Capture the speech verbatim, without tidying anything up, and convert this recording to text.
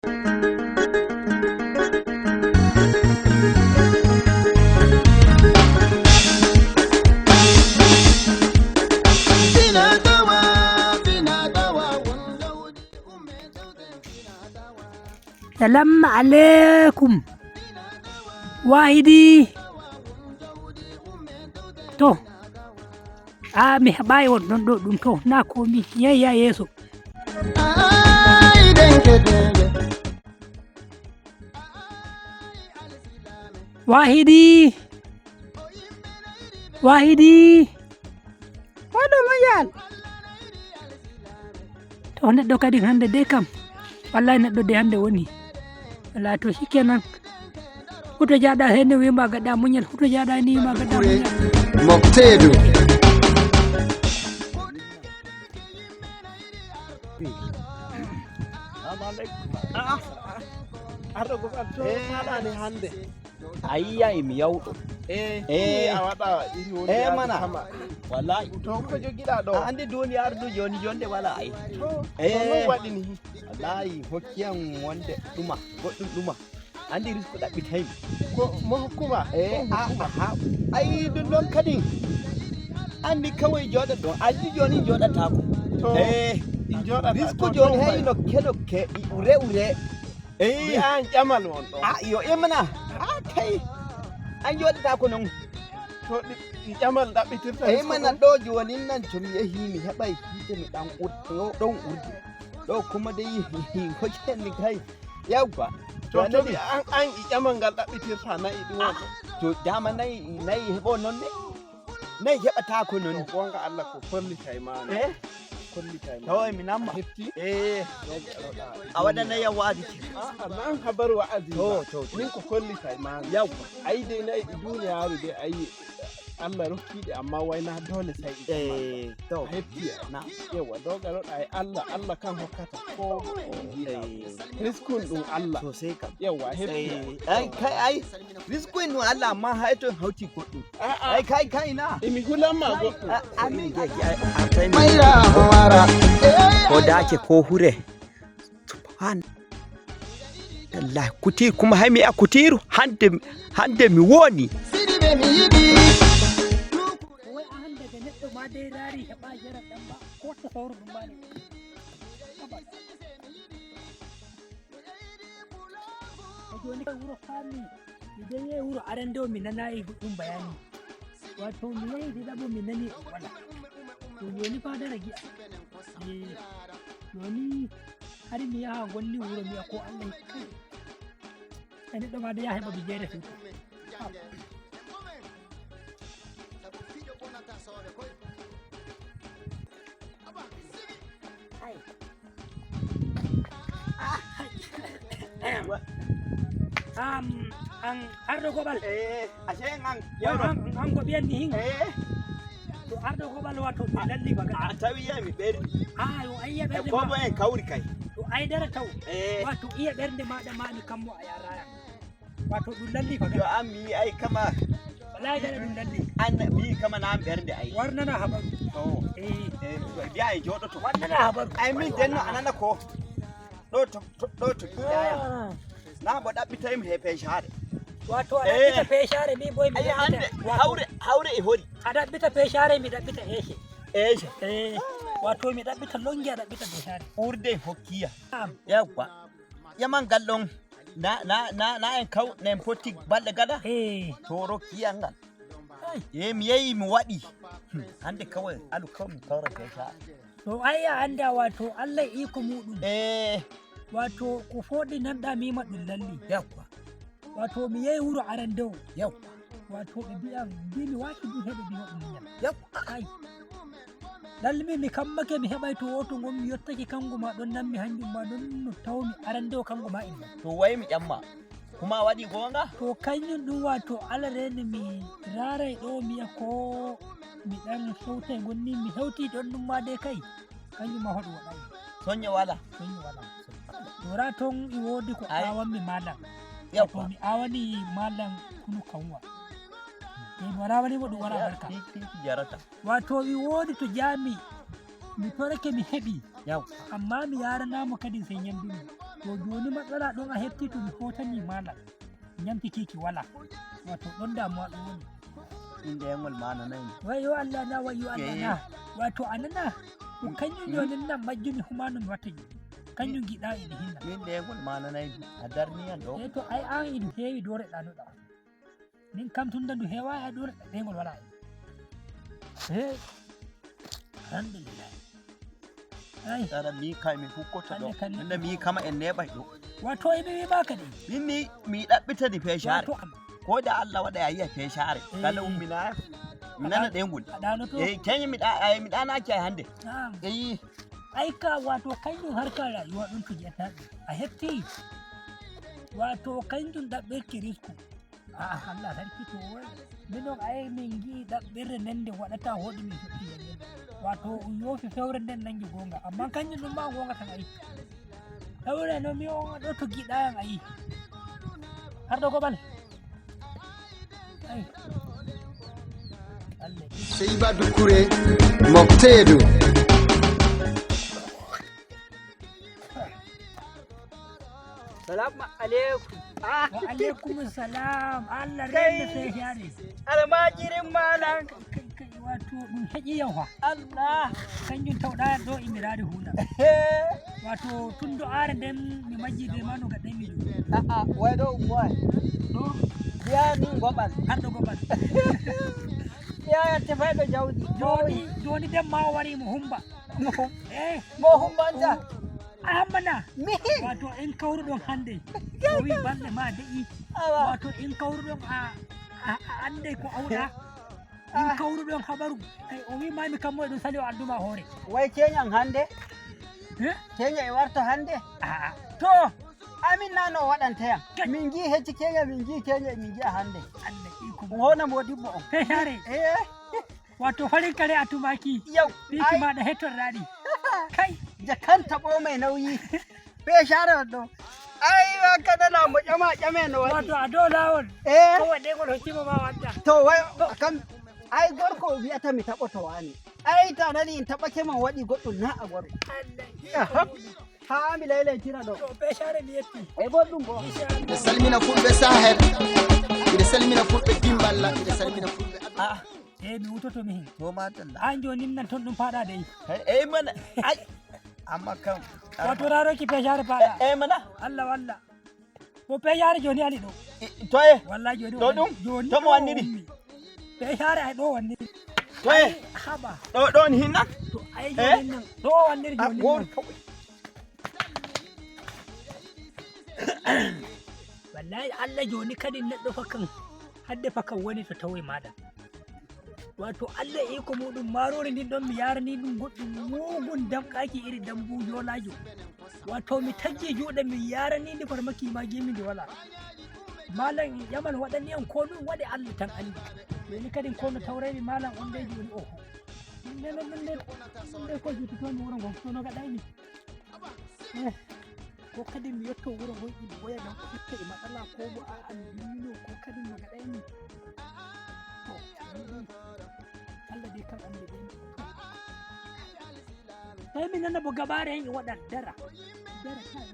Salam aleykum. Wahidi. To. A mi heɓayi on ɗon ɗo ɗum to na komi yaya yeeso. Wahidi. Wahidi. Waɗo mo yal. To neɗɗo kadi hande de kam. Wallahi neɗɗo de hande woni. Wala to shikenan. Huto jaɗa hene wima gaɗa muñal huto jaɗa ni wima gaɗa muñal. Moktedu. Arɗo ko ɓan to maɗani hande. A yiya emi yawɗo. Eh, eh, a waɗa iri woni eh mana. Wallahi to ko jogiɗa ɗo a andi duniyaru du joni jonde wala ay. To eh waɗini. Wallahi hokkiyam wonde ɗuma goɗɗum ɗuma. Andi risku ɗaɓɓitaymi. Ko mo hokkuma eh a ha. Ayi ɗum ɗon kadi. Andi kawai joɗa ɗon aji joni joɗatako. To eh risku joni hay nokke nokke ure ure. Eyi an ƴamal won ɗo a yo imna a kay. An joɗata ko non. To ɗi ƴamal ɗaɓɓitirta e mana ɗo jonin nan to mi yehi mi heɓay hite mi ɗan ɗon urdi. Ɗo kuma dai hoccenni kay yawwa. To to mi an an i ƴamal ngal ɗaɓɓitirta nayi ɗi won ɗo. To dama nayi nayi heɓo non ne. Nayi heɓata ko non. Gonga Allah ko kollitay ma. Eh? Kollitay ma. Tawa mi namma. Hetti. Eh. A waɗa nayi a waɗi. A'a nan habar wa'azi. To to. Min ko kollitay ma. Yaw. Ayi de nayi ɗi duniyaaru de ayi. Allah rokkiɗe amma wayna dole sai. Eh. To. Hetti. Na. Yawa dogaroɗa e Allah Allah kan hokkata ko. Eh. Riskun ɗum Allah. Sosai kam. Yawa hetti. Ay kay ay. Risku en ɗum Allah amma hay to en hawti goɗɗum. Ay kay kay na. Emi hulanma goɗɗum. Amin. Mayra howara. Ko dake ko hure. Subhan. Allah kuti kuma hay mi a kutiru hande hande mi woni. Sidi be mi yidi. Wai a hande ga neɗɗo ma dai rari heɓa yaran ɗan ba ko ta sauru ɗum ba ne. E joni kay wuro faami mi de yehi wuro arande o mi nanayi ɗum bayani wato mi yehi ɗiɗaɓo mi nani ɗum wala to joni fa dara gi'a e joni hari mi yaha golli wuro mi'a ko allah kay e neɗɗo ma de yaha heɓa mi jeere fewto Am, an arɗo goɓal. Eh, ashe an an yawro. An an ko ɓiyanni hin. Eh. To arɗo goɓal wato mi lalli baga. A tawi ya mi ɓerni. A yo ayya ɓerde. Ko mo en kawri kay. To ay dara taw. Eh. Wato iya ɓerde maɗa mani kammo a yaraya. Wato ɗum lalli ko yo an mi ay kama wallahi dara ɗum lalli an mi kama na an ɓernde ay warnana habaru to eh eh biya e joɗoto warnana habaru ay min denno anana ko ɗo to ɗo to yaya na bo ɗaɓɓitay mi he peshare wato a ɗaɓɓita peshare mi boy mi ay hande hawre hawre e hori a ɗaɓɓita peshare mi ɗaɓɓita heshe heshe eh wato mi ɗaɓɓita longi a ɗaɓɓita peshare urde hokkiya yawwa yaman gal ɗon na na na na en kaw na en potti balɗe gada eh to rokki yiyal ngal eh mi yehi mi waɗi hande kawai alu kawai mi kawra be sa to ayya anda wato allah iko muɗum eh wato ko foɗi nanɗa mima ɗum lalli yawwa wato mi yehi wuro arandewo yawwa wato ɓe mbi'an mbimi waki ɗum heɓe mbi'a ɗum ñam yawwa ay Lallumi mi kammake mi heɓay to woto ngon mi yottake kango ma ɗon nammi hanjum ma non no tawmi arande o kango ma inna. To wayi mi ƴamma kuma a waɗi goonga? To kanjum ɗum wato ala reni mi raray ɗo mi yi'a ko mi ɗan hewtay ngon ni mi hewti ɗon ɗum ma de kay kanjum ma hoɗum waɗay. Sonyo wala? Sonyo wala. Wara ton e wodi ko awanmi malam. Yawwa. Mi awani malam kunu kanwa. E mi wara wani mo ɗum wara barka. Jarata. Wato mi wodi to jami mi torake mi heɓi. Yaw. Amma mi yaranamo kadi sey ñamdumi. To jooni matsala ɗon a hefti to mi hotani malam. Ñamtitiki wala. Wato ɗon damuwa ɗum woni. Min ɗeyngol ma nanay mi. Wayo Allah na, wayo Allah na. Wato a nana. Ko kanjum jooni nan majjumi humano mi watta jooni. Kanjum giɗa ene hinna. Min ɗeyngol ma nanay mi. A darni yan ɗo. Eh to ay an idu heewi dore ɗanoɗa. Min kam tunda ndu heewa ay dore ɗeyngol wala. Hey. Alhamdulillah. Ay. Tara mi kay mi hukkoto ɗo. Hande kan. Tunda mi kama en neɓay ɗo. Wato e mi wima kadi. Min mi mi ɗaɓɓitani fecaare. Wato am. Ko da Allah waɗa a yiya fecaare. Eh. Kala ummina. Mi nana ɗeyngol. A ɗanoto. Eh, keñe mi ɗa ay mi ɗanaki ay hande. Naam. Eh. Ay ka wato kanjum harka rayuwa ɗum to jetta. A hefti. Wato kanjum ɗaɓɓirki risku. A'a, Allah sarki to wai. Minon ai min gi ɗaɓɓirre nden nde waɗata hoɗi min heɓi nden. Wato o yoofi fewre nden nangi gonga. Amma kanjum ɗum ma gonga tan ai. Fewre no mi on ɗo to giɗa yan ai. Har ɗo gobal. Ai. Allah. Sey Badu Kure Mofteedu. Salamu aleykum. Ah. Wa aleykum salam. Allah rende sehiyare. Almajirin malam. Kai, kai, wato ɗum heƴi yau fa. Allah. Kanjum tawɗa ɗo imiraade huuna. Wato tun do are nden mi majji be ma no gaɗɗen mi ɗum. A'a, wai ɗo ummo ai. Ɗo? Biya min goɓal. Har ɗo goɓal. Yaya tefayɗo jawdi. Joni, joni den ma o wari mo humba. Mo hum-, eh, mo humbanta. Amana. Mihi. Wato en kawruɗon hande. O wi balɗe ma de'i. Awa. Wato en kawruɗon a, a, a ande ko awɗa. En kawruɗon habaru. Kai o wi mami kammo e ɗum sali o anduma hoore. Wai kenyan hande? Eh? Kenya e warto hande? A'a. To, amin na no waɗanta yan. Kai. Min gi hecci kenya, min gi kenya, min gi a hande. Allah iko. Wona modibbo on. He hare. Eh. Wato farin kare a tumaki. Yau. Biki ma da hetor rani. Kai. Jakanta bo mai nauyi. Be share do. Ai wa kada na mo jama jame no wadi. Wato a do lawol. Eh. Ko wade gol hoccimo ma wadda. To wai kam ai gorko wi'ata mi taɓoto wani. Ai ta nani in taɓake man waɗi goɗɗum na a gorko. Allah. Aha. Ha mi laylay tira ɗo. To be share mi yetti. E boɗɗum bo. Inshallah. Miɗo salmina fulɓe Sahel, miɗo salmina fulɓe Dimballa, miɗo salmina fulɓe Aduna. Ah, eh, mi wutoto mihin. To ma talla. An joni nan ton ɗum paɗa dey. Hey, eh, mana. Ai. Amma kam. Wato raroki peshare paɗa. Eh, eh, mana. Allah walla. Ko peyare joni ali ɗo. I, toye? Wallahi joni ɗo wallani. Ɗum? Joni to mo ɗo wanniri? Ummi. Peyare ay ɗo wanniri. Toye? Ay, haba. Ɗo, ɗon hinna? To ay, eh? Joni nan. Ɗo wanniri. Ah, joni won nan. Kawai. Wallahi Allah joni kadi neɗɗo fakan. Hadde fakan woni to tawi maɗa. Wato Allah e iko muɗum marori ndin ɗon mi yarani ɗum goɗɗum mugun damkaki iri dambu yolajo. Wato mi taggi juɗe mi yarani ndi farmaki ma gimi ndi wala. Malam yamal waɗani en ko ɗum waɗi Allah tan andi. Mini kadi ko no tawraymi malam on de joni oho. Nde nde nde nde ko jututomi wuro ngo to no gaɗaymi. Eh, ko kadi mi yetto wuro ngoy ɗi boya ɗon ko itta e matsala ko bo a an bimmino ko kadi no gaɗaymi. To, Allah dai kan andi dai. Sai mi nana bo gabare en e waɗa dara. Dara kai.